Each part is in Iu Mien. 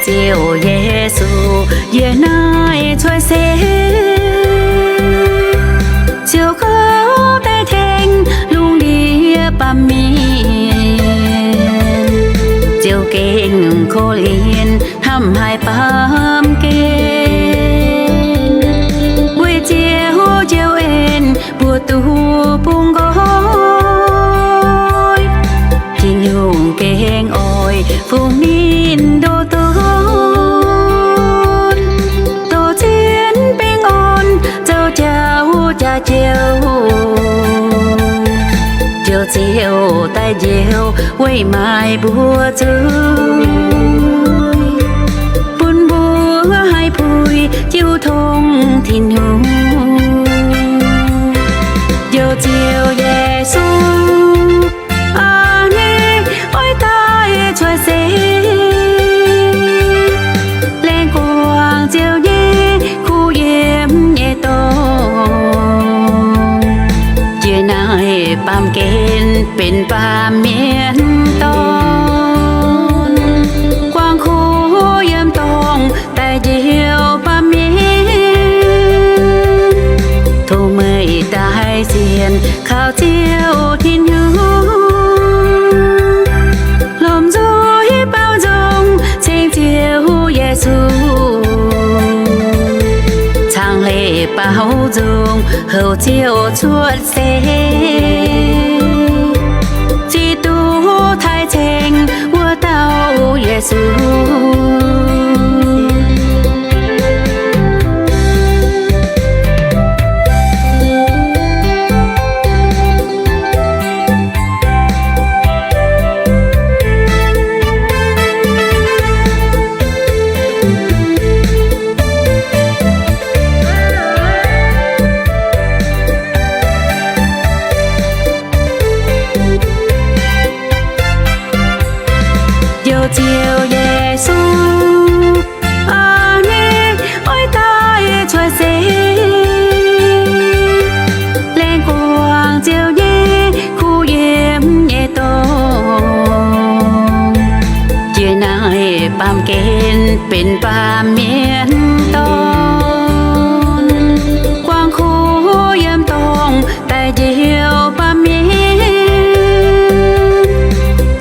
Ziouv Yesu, yie naaiv cuotv seix, ziouc gorngv daaih tengx lungh ndiev baamh mienh, ziouc gengh korv-lienh hnamv haic baamh gen. Weic Ziouv njoux en mbuo duqv bungx nqoi, Tin-Hungh gengh oix fungx ninh ndoh donx, dorh jienv baengh orn zoux jauv jaax joux. Njoux Ziouv daaih njoux weic maaiz mbuo zuiz, bun mbuo haih puix jiu tong Tin-Hungh. Njoux Ziouv Yesu, aa, ninh oix daaih cuotv seix, laengz guangc Ziouv nyei kuv yiem nyei dorngx. Yie naaiv baamh gen benx baamh mienh dorn, guangc kuv yiem dorngx daaih njoux baamh mienh, tov meih daaih sienx kaux Ziouv Tin-Hungh, lomh nzoih baaux nzung ceng Ziouv Yesu, caangh leiz baaux nzung houc Ziouv cuotv seix, Giduc taaih ceng wuov dauh Yesu. Njoux Ziouv Yesu, aa, ninh oix daaih cuotv seix, laengz guangc Ziouv nyei kuv yiem nyei dorngx. Yie naaiv baamh gen benx baamh mienh dorn, guangc kuv yiem dorngx daaih njoux baamh mienh,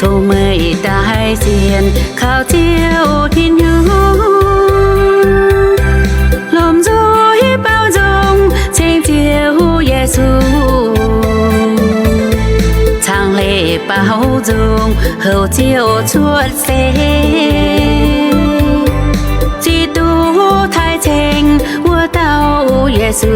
tov meih daaih sienx kaux Ziouv Tin-Hungh, lomh nzoih baaux nzung ceng Ziouv Yesu, caangh leiz baaux nzung houc Ziouv cuotv seix, Giduc taaih ceng wuov dauh Yesu.